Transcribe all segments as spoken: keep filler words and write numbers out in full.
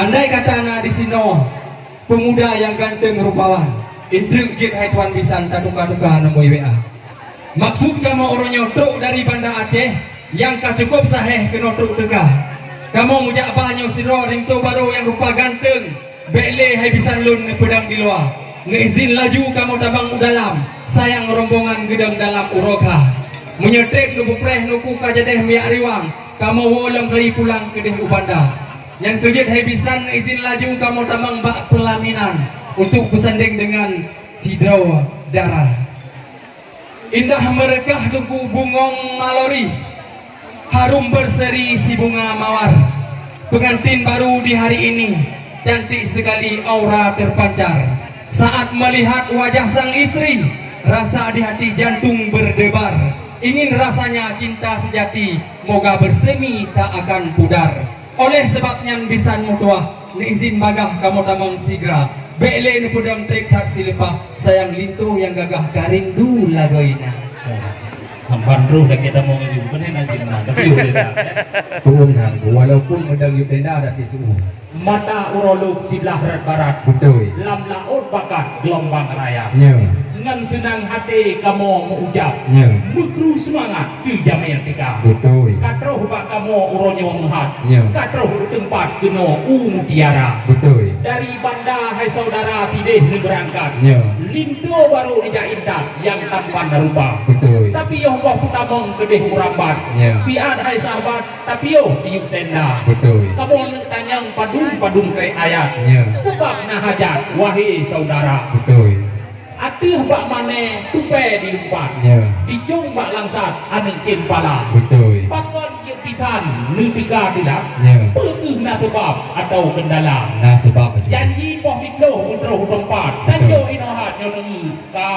Andai kata na disinoe peumuda nyang ganteng rupawan, intreuk jeuet hai tuan bisan tatuka-tuka nomor W A. Maksud kamoe uroe nyoe trok dari Banda Aceh nyang ka cukôp sahé keunoe trok teuka. Kamoe meujak ba nyoe sidroe linto barô nyang rupa ganteng, bék lé hai bisan lôn neupeudong di luwa. Neuizin laju kamoe tamong u dalam, sayang rombongan geudong dalam uroe kha. Meunyoe trép neupeupreh nuku ka jadéh miyak riwang, kamoe woe lom kali pulang keudeh u Banda. Nyan keuh jeuet hai bisan neuizin laju kamoe tamong bak peulaminan untuk beusandeng deungon sidroe dara. Indah meureukah Teungku bungöng malori, harum berseri si bunga mawar. Pengantin baru di hari ini cantik sekali aura terpancar. Saat melihat wajah sang istri, rasa di hati jantung berdebar. Ingin rasanya cinta sejati, moga bersemi tak akan pudar. Oleh sebab nyan bisan meutuah, neuizin bagah kamoe tamong sigra. Bék lé neupeudong trép that sileupah, sayang linto nyang gagah ka rindu lagoina. Hamba roh dak kita mau ngeju, bukan nak ngeju, nah, tapi udah dah. Tuun dah, walaupun meudong yub tenda tapi suhu. Mata uroe lôk siblah rot barat. Beutôi. Lam laôt bakat geulumbang raya. Nyo. Ngon teunang até kamoe meu-ucab. Nyo. Meukru seumangat keu jamé teuka. Beutôi. Ka troh bak kamoe uroe nyoe meuhat. Nyo. Ka troh teumpat keunoe u Mutiara. Beutôi. Dari Banda hai syedara sideh neubeurangkat. Nyo. Linto barô neujak intat nyang tampan rupa. Beutôi. Tapi yoh boh peutamong keudeh u rambat. Nyo. Piat hai sahabat, tapiôh di yub tenda. Beutôi. Kamoe neuk tanyong padum-padum trép ayat. Ya. Sabab na hajat, wahé syedara. Beutôi. Ateueh bak mané tupée dilumpat. Ya. Dijong bak langsat aneuk ceumpala. Beutôi. Pakon jeuet bisan neuteuka teulat? Ya. Peu kheueh na sabab atawa keundala? Na sabab, beutôi. Janji poh siplôh meutroh u teumpat. Beutôi. Tanyoe inoe hat nyoe neungieng ka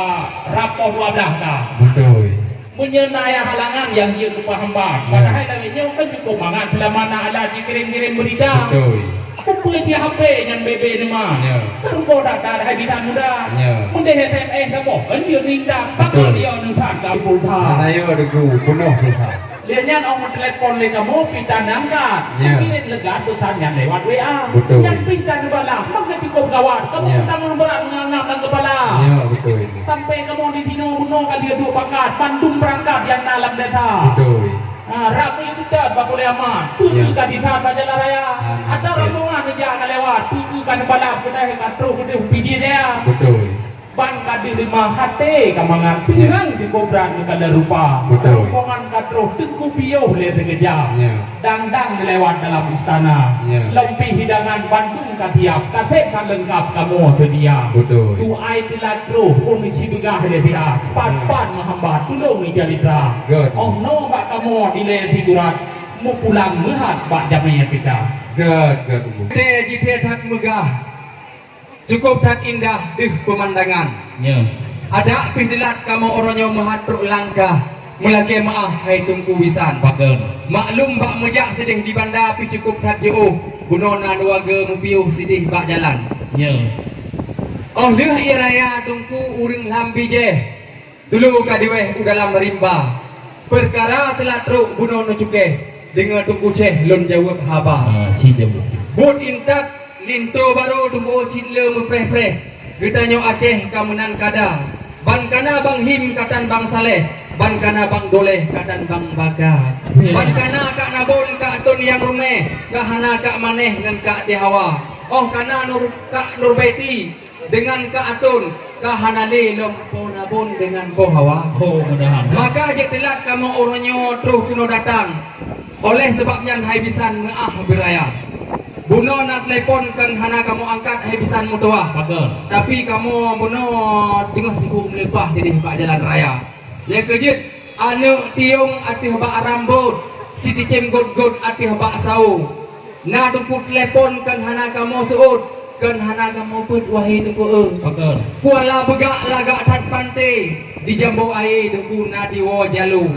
rab poh dua blaih dah. Beutôi. Meunyoe na nyang halangan nyang jeuet keu hamba, ya, padahai lagée nyoe kan cukôp mangat seulama na alat jikirém-kirém beurita. Beutôi. Peue cit H P nyan bebe neuma. Ya. Teurugoe data hai bisan muda. Ya. Meudeh S M S saboh, kan jeuet nita. Beutôi. Pakon yo neusan ka pulsa. Hana yo deungoe, peunoh pulsa. Lé nyan ong meutelepon lé kamoe pih tan angkat. Ya. Kirim leugat peusan nyan lewat W A. Beutôi. Nyan pih tan neubalah, maka cukôp gawat. Kamoe, ya, peutanggung brat meunganggap lam keupala. Ya, beutôi. Sampai kamoe di sinoe bunoe ka lheueh duek pakat bandum peurangkat nyang na lam desa. Beutôi. Ha, rab meuseutôt bak Ulée Amat, peue, ya, ka disapat jalan raya. Alhamdulillah. Ata rombongan neujak ka lewat, peue ka neubalap keudeh ka troh keudeh u Pidie Jaya. Beutôi. Ban ka deuh limong até ka mangat, ya, peurang cukôp brat neukalon rupa. Beutôi. Rombongan ka troh teungku piôh lé sikeujam. Ya. Dang-dang neulewat dalam istana. Ya. Lom pih hidangan bandum ka siap, ka sép ka leungkap kamoe seudia. Beutôi. Su ai teulat troh, ôn neuci beugah lé siat. Pat-pat meuhamba tulông neucalitra. Good. Oh noe bak kamoe dilée sigurat, meupulang meuhat bak jamé teuka. Good, good. Tée jitée that meugah. Cukôp that indah deuh peumandangan. Nyo. Adak pih teulat kamoe uroe nyoe meuhat trok langkah, meulakée meuáh hai Teungku bisan. Pakon. Maklum bak meujak sideh di Banda pih cukôp that jiôh, bunoe na dua geu meupiôh sideh bak jalan. Nyo. Óh lheueh ie raya Teungku ureuëng lam bijéh, Tulo ka diwéh u dalam rimba. Peukara teulat trok bunoe neucukéh, deungoe Teungku Céh lôn jaweueb haba. Ha, ci jaweueb. Buet intat linto barô Teungku cit le meupreh-preh. Geutanyoe Aceh ka meunan kada. Ban kana Bang Him ka tan Bang Saleh, ban kana Bang Doleh ka tan Bang Baka. Ya. Ban kana Kak Nabon, Kak Ton nyang rumeh, ka hana Kak Maneh ngon Kak Tihawa. Óh kana Nur, Kak Nurbaiti, deungon Kak Atôn, ka hana lé lom Po Nabon deungon Po Hawa. Oh, mudahan. Maka jeuet teulat kamoe uroe nyoe troh keunoe datang. Oleh sabab nyan hai bisan meuáh beuraya. Bunoe na telepon kon hana kamoe angkat hai bisan meutuwah. Bagus. Tapi kamoe bunoe teungoh sibuk meuleupah jadi bak jalan raya. Nyang keujeuet, aneuëk tiong ateueh bak rambot, siticém got-got ateueh bak sawo. Na Teungku telepon kon hana kamoe seuôt, kon hana kamoe peuet wahé Teungku eu. Betul. Kuala beugak lagak that panté, di jambo ayé Teungku na diwoe jalo.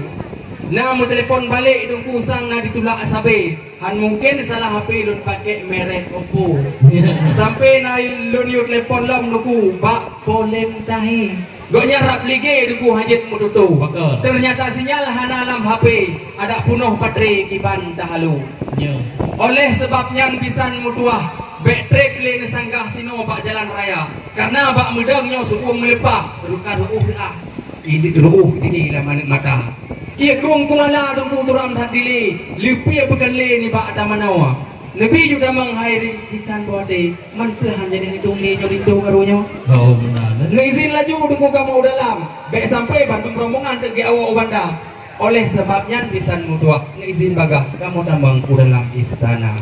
Na meutelepon balek Teungku sang na ditulak sabe. Han mungken salah H P lôn pakék merek Oppo. Sampai na lôn yue telepon lom Teungku bak polem tahe. Gobnyan rab ligé Teungku hajat meututoe. Betul. Ternyata sinyal hana lam H P, adak punoh baterai kiban tahalo. Ya. Oleh sebab nyan bisan meutuwah, Bèk trép lé neusanggah sinoe bak jalan raya. Kareuna bak meudong nyoe seuuem meuleupah, reuka reuôh reuah, ileut reuôh diri lam aneuk mata. Ie krueng keumala Teungku turam that dilé, leupie beukan lé nibak ata manoe. Neubi ju tamong hai bisan boh até, manteuh han jadi hidong lé nyoe linto karu nyoe. Oh, meunan, eh? Neuizin laju Teungku kamoe u dalam, bèk sampai bandum rombongan teuk geuawök u banda. Oleh sabab nyan bisan meutuah, neuizin bagah kamoe tamong u dalam istana.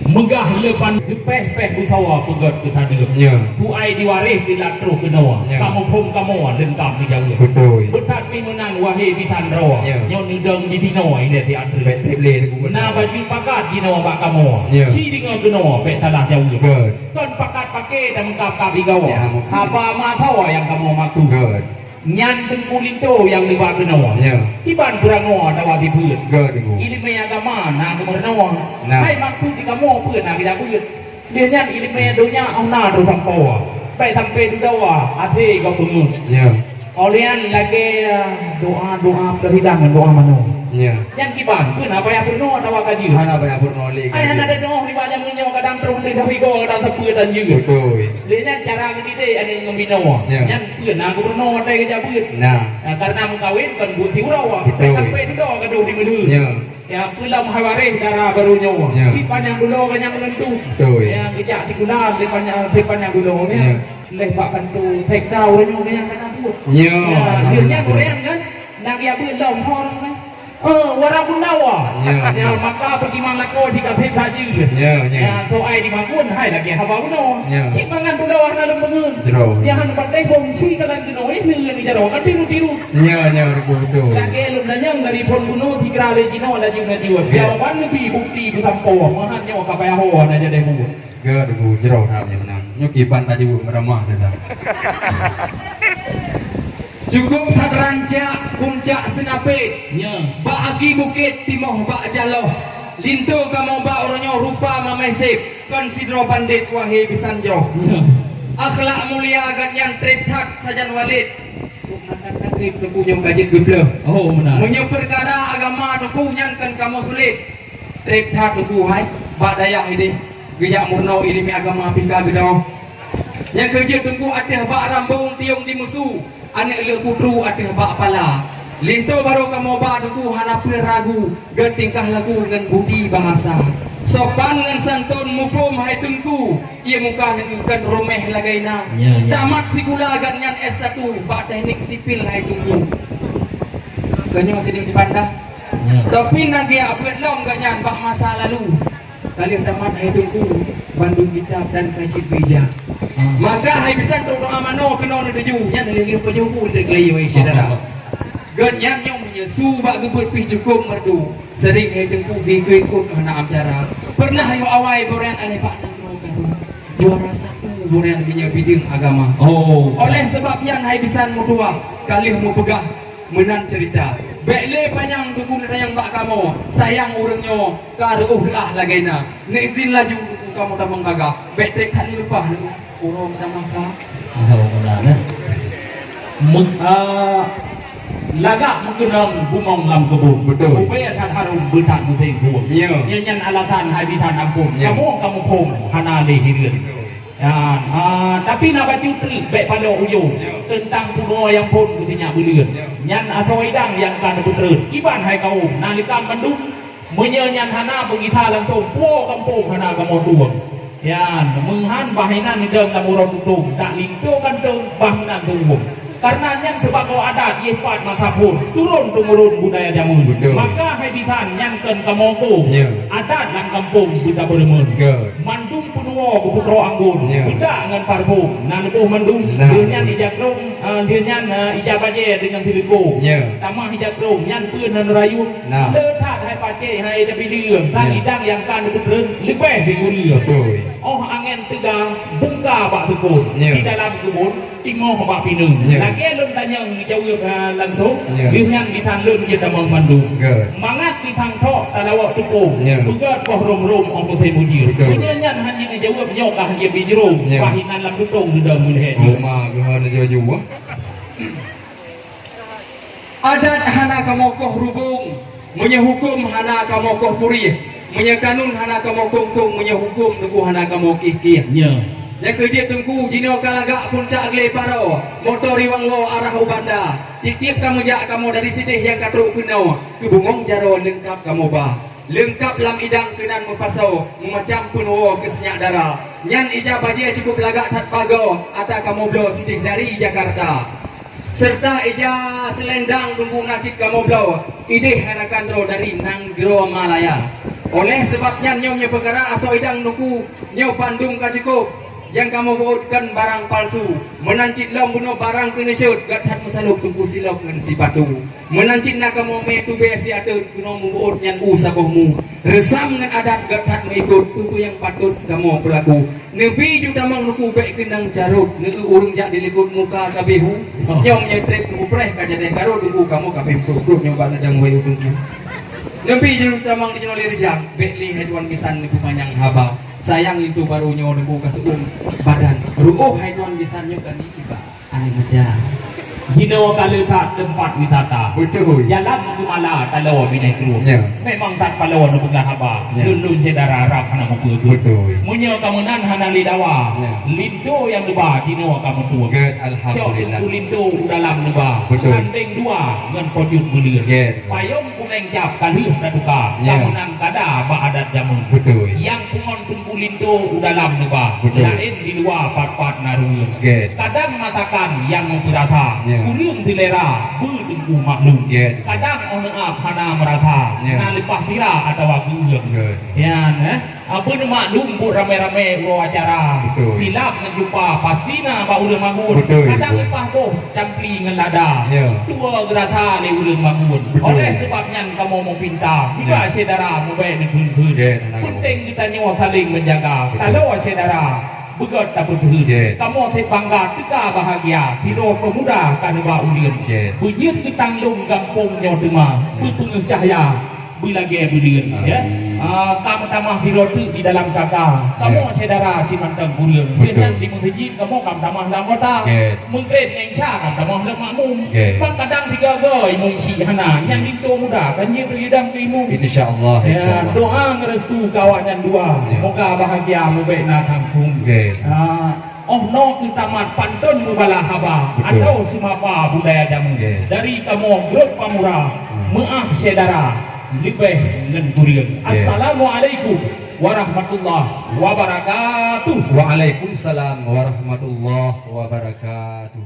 Meugah leupan geupéh-péh beusawa peugöt keusadeue. Ya. Suai diwaréh dilat troh keunoe. Ya. Kamoe phon kamoe leungkap neujaweueb. Beutôi. Beuthat pih meunan wahé bisan droe. Ya. Nyoe neudong disinoe ilèe siat treuk. Bèk trép lé Teungku. Na bacut pakat jinoe bak kamoe. Ya. Si deungoe keunoe bèk salah jaweueb. Beutôi. Kon pakat paké dan meukab-kab igoe. Ya, mungkin. Haba meusawa nyang kamoe maksud. Beutôi. Nyan Teungku linto nyang neuba keunoe. Ya. Kiban peurangoe atawa sifeuet. Ka, Teungku. Ileumèe agama na geumeurunoe. Nah. Hai maksud di kamoe peue na geujak beuet. Lheueh nyan ileumèe donya 'oh na troh sampoe. Bèk sampai dudoe até gob beungeuh. Ya. Óh lheueh nyan lagèe doa-doa peuhidang ngon doa manoe. Ya. Nyan kiban, peue na payah peurunoe atawa ka jeuet? Hana payah peurunoe lé, ka jeuet. Ai hana ada doa nibak jameun nyoe kadang troh lé dari gob kadang sapeue dan jeuet. Beutôi. Lé nyan cara geudidik aneuk ngon binoe. Ya. Nyan peue na geurunoe watèe geujak beuet. Nah. Nah, karena meukawen kon buet siuroe. Betul. Sampai dudoe gadoh di meulheueh. Ya. Ya, peue lom hai waréh dara barô nyoe. Ya. Si panyang dudoe ka nyang meunentu. Betul. Ya, geujak sikula lé panyang, si panyang dudoe, ya. Ya. Lé bak kantô sekda ureueng nyoe ka nyang kana buet. Ya, ya, alhamdulillah. Lheueh nyan ureueng kan, na geujak beuet lom ho ureueng nyan. Eh, wara guna wa. Ya, ya, ya. Maka beugiman lakoe si kaseb that jeuet. Ya, ya. Ya, soai di magun hai lagèe haba bunoe. Ya. Cit mangan bunoe hana lôn beungeut. Jroh. Ya, hana patéh bông si kalan keunoe, eh, neuen jaroe, kan tiru-tiru. Ya, ya, betul, betul. Lagèe lôn tanyong dari phon bunoe sigra lé jinoe laju-laju. Ya. Jawaban neubi bukti beusampoe, meuhan nyoe ka payah ho hana jadeh buet. Geuh deungoe jroh that nyoe meunan. Nyoe kiban laju meuramah teuka. Cukup that rancak puncak Seunapét. Ya. Bak aki bukét timoh bak jaloh. Linto kamoe bak uroe nyoe rupa mamèh sép, kon sidroe bandét wahé bisan jroh. Ya. Akhlak mulia gobnyan trép that sajan walét. Kok mantong ka trép Teungku nyoe ka jeuet geubleuh. Oh, meunan. Meunyoe peukara agama Teungku nyan kon kamoe sulet. Trép that Teungku hai, bak dayah idéh, geujak meurunoe ileumèe agama pih ka geudoh. Nyang keujeuet Teungku ateueh bak rambong tiong di musu, aneuk leuek putru ateueh bak pala. Linto barô kamoe ba Teungku hana peue ragu, geutingkah laku ngon budi bahasa. Sopan ngon santôn muphom hai Teungku, ie muka neukeue roméh lagèe na. Ya, ya. Tamat sikula gobnyan S satu bak teknik sipil hai Teungku. Gobnyan sidéh di Banda. Ya. Tapi na geujak beuet lom gobnyan bak masa lalu. Ka lheueh tamat hai Teungku bandum kitab dan ka jeuet beuijah. Ah. Maka hai bisan trok doa manoe keunoe neutuju, nyan lheueh-lheueh pajoh buleuen keulayi wahé syedara. Ah. Gobnyan nyoe meunyoe su bak geubeuet pih cukup merdu, sering hai Teungku geuikot-ikot hana am cara. Pernah yoh awai boh nyan aléh bak nanggroe Garut. Juara satu boh nyan meunyoe bideueng agama. Oh. Oleh sabab nyan hai bisan meutuah ka lheueh meupeugah meunan ceurita. Bèk lé panyang Teungku neutanyong bak kamoe, sayang ureueng nyoe ka reuôh reuah lagèe na. Neuizin laju Teungku kamoe tamong bagah. Bèk trép that lé leupah uroe meutamah ka. Alhamdulillah, ya. Me-, ah, lagak meukeunong bungong lam keubon. Betul. Ubé that harôm beuthat musém phôn. Ya. Nyan, nyan alasan hai bisan ampôn. Ya. Kamoe, kamoe phôn hana lé hireuen. Betul. Nyan, ah, tapi na bacut treuk bèk palok ujong. Ya. Teuntang punoe nyang phôn keu sinyak buleuen. Ya. Nyan asoe idang nyang ka neupeutreun. Kiban hai kawôm, na leukam mandum. Meunyoe nyan hana beugisa langsông, puwoe gampông hana kamoe tuwông. Nyan, meuhan bah inan idong lam uroe tutông, dak linto gantông, bah meunan teuuwông. Karena nyan sibagoe adat, yeh pat masa phôn, turôn-teumurôn budaya jameun. Betul. Maka hai bisan nyan kon kamoe kông, ya, adat lam gampông beutapeureumeun. Betul. Mandum peunuwoe geupeutroe anggôn, ya, beudak ngon parfum, na leuboh mandum. Nah. Lheueh nyan ija krông, eh, lheueh nyan, eh, ija bajèe deungon silikông. Ya. Tamah ija krông, nyan peue nan rayeuk. Nah. Le that hai pacé hai tabileue, tan, ya, idang nyang ka neupeutreun leubeh di gurèe. Betul. Óh angèn teuga, bungka bak seukôt. Ya. Di dalam keubon, timoh bak pineung. Ya. Lagèe lôn tanyong jaweueb, ha, langsông, ya, lheueh nyan bisan lôn jeuet tamong mandum. Good. Mangat bisan thok talawok teupông. Ya. Peugöt boh rôm-rôm óh musém ujeuen. Betul. Meunyoe nyan hana jijaweueb, nyoe ka hana jijaweueb. Ya. Bah inan lam tutông geudong meulhèe. Oh, ma, geuhana jaweueb, ah. Adat hana kamoe koh rubông, meunyoe hukôm hana kamoe koh purieh. Meunyoe kanun hana kamoe kong-kong, meunyoe huköm Teungku hana kamoe kieh-kieh. Nyoe. Nyang keujeuet Teungku, jinoe ka lagak puncak glé Paro, moto riwang woe arah u Banda. Tiep-tiep kamoe jak kamoe dari sideh nyang ka trok keunoe, keu bungong jaroe leungkap kamoe ba. Leungkap lam idang keunan meupasoe, meumacam peunuwoe keu sinyak dara. Nyan ija bajée cukup lagak that bagoe, ata kamoe bloe sideh dari Jakarta. Serta ija seulendang Teungku na cit kamoe bloe, ideh hai rakan droe dari nanggroe Malaya. Oleh sabab nyan nyoe, nyoe peukara asoe idang Teungku, nyoe bandum ka cukup. Nyang kamoe beuôt kon barang palsu. Meunan cit lom bunoe barang keuneusheut, gét that meusalôb Teungku silop ngon sipatu. Meunan cit na kamoe mé tubée siateuet keunoe mubeuôt nyan u saboh mu. Reusam ngon adat gét that meuikot, peue-peue nyang patôt kamoe peulaku. Neubi ju tamong Teungku bék keunong carôt, neueu ureuëng jak dilikot muka ka beuhu. Oh. Nyoe meunyoe treb Teungku preh ka jadeh garot Teungku, kamoe ka beuh krot-krot nyoe bak neudang wai u Teungku. Neubi ju tamong di jinoe lé reujang, bék lé hai tuan bisan neupeupanyang haba. Sayang linto barô nyoe Teungku ka seuuem badan. Ruoh hai tuan bisan nyoe ka ni iba. Aneuk muda. Jinoe ka le that teumpat wisata. Beutôi. Jalan Keumala taloe Binai Krueng. Ya. Memang that paloe neupeugah haba. Ya. Lôn-lôn syedara rab hana mupeue-peue. Beutôi. Meunyoe ka meunan hana lé dawa. Ya. Linto nyang neuba jinoe ka meutueng. Gét, alhamdulillah. Cok Teungku linto u dalam neuba. Beutôi. Gandeng dua ngon Po Jeuet Beuleuen. Gét. Payong kunéng cap ka lheueh tatuka. Ya. Ka meunan kada bak adat jameun. Beutôi. Nyang pungon Teungku linto u dalam neuba. Beutôi. Laén di luwa pat-pat na ruweueng. Gét. Kadang masakan nyang meupeurasa. Ya. Ureuëng seulera beu Teungku maklum. Gét. Kadang oh neuab hana meurasa. Ya. Na leupah sira atawa geuueng. Gét. Nyan, eh. Apeue neumaklum buet ramé-ramé uroe acara. Beutôi. Silap ngon jumpa pasti na bak ureuëng magun. Beutôi, beutôi. Kadang leupah boh campli ngon lada. Ya. Tuwoe geurasa lé ureuëng magun. Beutôi. Oleh sabab nyan kamoe meupinta, ya, juga syedara mubèe neukheun-kheun. Ya, na. Peunteng geutanyoe saléng meujaga. Beutôi. Taloe syedara beugét tapeuteuheut. Ya. Kamoe sép bangga teuka bahagia, sidroe peumuda ka neuba uleueng. Ya. Beujeuet keu tanglông gampông nyoe teuma, ya, beupeungeuh cahya. Beulagèe buleuen, ya. Amin. Ah, ka meutamah sidroe teuk di dalam kaka. Kamoe, ya, syedara simantong kureueng. Beutôi. Keunan di meuseujid kamoe ka meutamah lam kota. Ya. Meugreb ngon Isya ka meutamah lam makmum. Ya. Ban kadang tiga goe imum syiek hana. Nyang linto muda kan jeuet beuidang keu imum. Insya Allah, ya, insya Allah. Doa ngon restu keu awaknyan dua. Ya. Moga bahagia mubèe na kangkung. Ya. Ah, Oh noe keu tamat pantôn meubala haba, beutôi, atau seumapa budaya jameun. Oke. Dari kamoe grup Pamura, hmm, meu'ah syedara, leubeh ngon kureueng. Oke. Assalamualaikum warahmatullahi wabarakatuh. Waalaikumsalam warahmatullahi wabarakatuh.